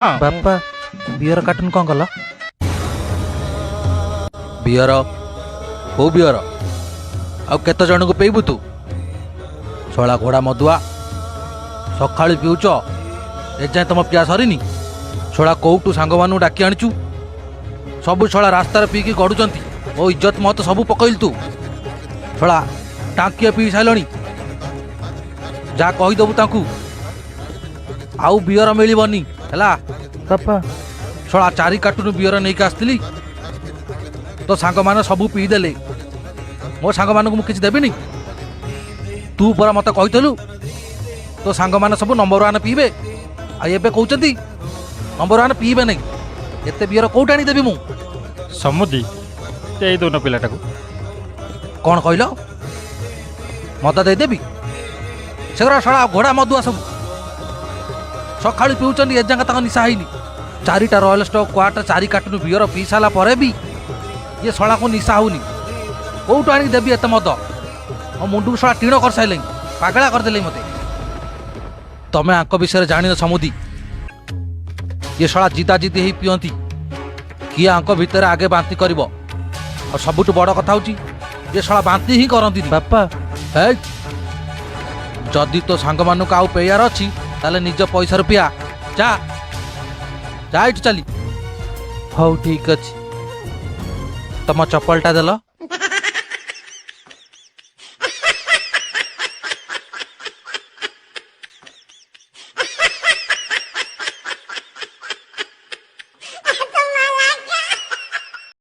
ବାପା, beer cartoon କ'ଣ କଲ? Beer? କୋଉ ବିୟର? ଆଉ କେତେ ଜଣଙ୍କୁ ପେଇବୁ ତୁ? ଶଳା ଘୋଡ଼ା ମଦୁଆ, ସକାଳୁ ପିଉଛ, ଏଯାଏଁ ତମ ପିଆ ସରିନି। ଶଳା, କୋଉଠୁ ସାଙ୍ଗମାନଙ୍କୁ ଡାକି ଆଣିଛୁ? ସବୁ ଶଳା ରାସ୍ତାରେ ପିଇକି ଗଡ଼ୁଛନ୍ତି। ମୋ ଇଜ୍ଜତ ମତ ସବୁ ପକେଇଲୁ ତୁ। ଶଳା ଟାଙ୍କିଏ ପିଇ ସାରିଲଣି। ଯାହା କହିଦେବୁ ତାଙ୍କୁ, ଆଉ ବିୟର ମିଳିବନି, ହେଲା? ବାପା। ଶଳା, ଚାରି କାର୍ଟୁନ ବିୟର ନେଇକି ଆସିଥିଲି, ତୋ ସାଙ୍ଗମାନେ ସବୁ ପିଇଦେଲେ। ମୋ ସାଙ୍ଗମାନଙ୍କୁ ମୁଁ କିଛି ଦେବିନି? ତୁ ପରା ମୋତେ କହିଥିଲୁ ତୋ ସାଙ୍ଗମାନେ ସବୁ ନମ୍ବର ୱାନ୍ ପିଇବେ, ଆଉ ଏବେ କହୁଛନ୍ତି ନମ୍ବର ୱାନ୍ ପିଇବେ ନାହିଁ। ଏତେ ବିୟର କୋଉଠି ଆଣିଦେବି ମୁଁ? ସମୁଦି, ଦେଇ ଦଉନ ପିଲାଟାକୁ। କ'ଣ କହିଲ? ମଦ ଦେଇଦେବି? ସେଗୁଡ଼ା ଶଳା ଘୋଡ଼ା ମଦୁଆ ସବୁ, ସକାଳୁ ପିଉଛନ୍ତି, ଏଯାଏଁ ତାଙ୍କ ନିଶା ହେଇନି। ଚାରିଟା ରୟାଲ ଷ୍ଟାଗ କ୍ୱାର୍ଟର, ଚାରି କାର୍ଟୁନ ବିୟର ପିଇ ସାରିଲା ପରେ ବି ଇଏ ଶଳାକୁ ନିଶା ହଉନି। କୋଉଠୁ ଆଣିକି ଦେବି ଏତେ ମଦ? ମୋ ମୁଣ୍ଡକୁ ଶଳା ଟିଣ କରିସାରିଲେଣି, ପାଗଳା କରିଦେଲେ ମୋତେ। ତମେ ଆଙ୍କ ବିଷୟରେ ଜାଣିନ ସମୁଦି। ଇଏ ଶଳା ଜିଦା ଜିଦି ହେଇ ପିଅନ୍ତି, କିଏ ଆଙ୍କ ଭିତରେ ଆଗେ ବାନ୍ତି କରିବ। ଆଉ ସବୁଠୁ ବଡ଼ କଥା ହଉଛି, ଇଏ ଶଳା ବାନ୍ତି ହିଁ କରନ୍ତିନି। ବାପା। ହେଇ, ଯଦି ତୋ ସାଙ୍ଗମାନଙ୍କୁ ଆଉ ପେଇବାର ଅଛି, ତାହେଲେ ନିଜ ପଇସାରୁ ପିଆ। ଯା, ଯା ଏଇଠୁ ଚାଲି। ହଉ, ଠିକ ଅଛି। ତମ ଚପଲଟା ଦେଲ।